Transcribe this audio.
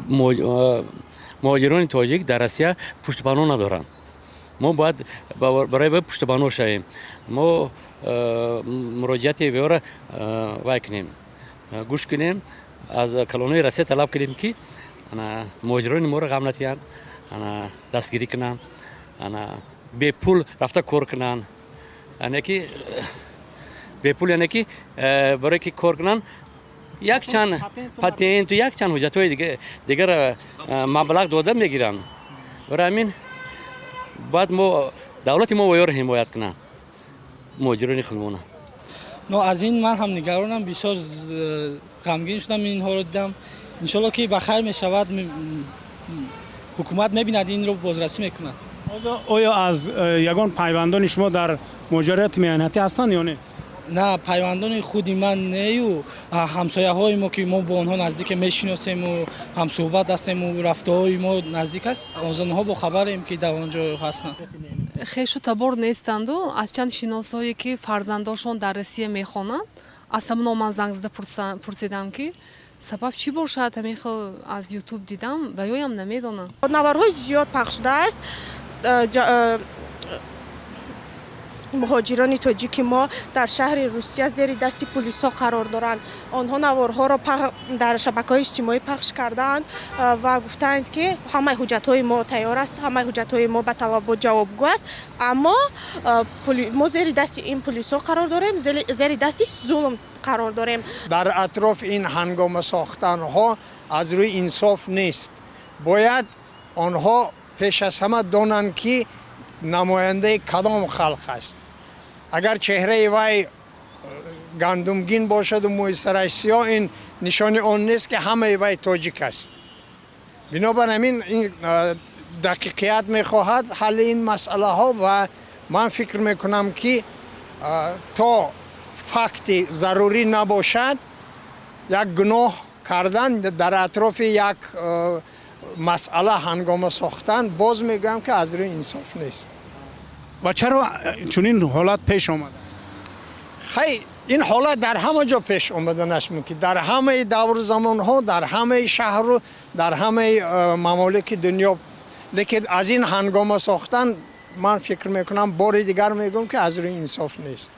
Муҳоҷирони тоҷик дар Россия пуштупаноҳ надоранд. Мо бояд барои вай пуштупаноҳ шавем. Мо муроҷиати вайро вай кунем, гӯш кунем, аз калонои Россия талаб кунем, ки муҳоҷирони моро ғам натиҳанд, дастгирӣ кунанд, бепул рафта кор кунанд, яъне ки бепул, яъне ки барое ки кор кунанд, якчанд патенту якчанд ҳуҷҷатҳои дигар маблағ дода мегиранд. Барои ҳамин бояд мо, давлати мо вайёро ҳимоят кунанд, муҳоҷирони худмона. Но аз ин ман ҳам нигаронам, бисёр ғамгин шудам, инҳоро дидам. Иншолло, ки ба хайр мешавад, ҳукумат мебинад, инро бозрасӣ мекунад. Оё аз ягон пайвандони шумо дар муҳоҷирати меҳнатӣ ҳастанд ё не? На, пайвандони худи ман нею, ҳамсояҳои мо, ки мо бо онҳо наздике мешиносему ҳамсӯҳбат ҳастему рафтаҳои мо наздик аст, аз онҳо бохабарем, ки дар он ҷо ҳастанд. Хешу табор нестанду, аз чанд шиносое, ки фарзандошон дар Россия мехонанд, аз ҳамоно ман занг зада пурсидам, ки сабаб чӣ бошад. Ҳамин хел аз Ютуб дидам ва ёям намедонам. Наворҳои зиёд пахш шудааст. Муҳоҷирони тоҷики мо дар шаҳри Русия зери дасти пулисҳо қарор доранд. Онҳо наворҳоро дар шабакаҳои иҷтимоӣ пахш кардаанд ва гуфтаанд, ки ҳамаи ҳуҷҷатҳои мо тайёр аст, ҳамаи ҳуҷҷатҳои мо ба талабот ҷавобгӯ аст, аммо мо зери дасти ин пулисҳо қарор дорем, зери дасти зулм қарор дорем. Дар атрофи ин ҳангома сохтанҳо аз рӯи инсоф нест. Бояд онҳо пеш аз ҳама донанд, ки намояндаи кадом халқ аст. Агар чеҳраи вай гандумгин бошаду мӯи сараш сиёҳ, ин нишони он нест, ки ҳамаи вай тоҷик аст. Бинобар ҳамин ин дақиқият мехоҳад ҳалли ин масъалаҳо ва ман фикр мекунам, ки то факти зарурӣ набошад, як гуноҳ кардан дар атрофи як масъала ҳангома сохтан, боз мегӯям, ки аз рӯи инсоф нест. Ва чаро чунин ҳолат пеш омада? Хай, ин ҳолат дар ҳама ҷо пеш омаданаш мумкин, дар ҳамаи давру замонҳо, дар ҳамаи шаҳру дар ҳамаи мамолики дунё. Лекин аз ин ҳангома сохтан, ман фикр мекунам, бори дигар мегӯям, ки аз рӯи инсоф нест.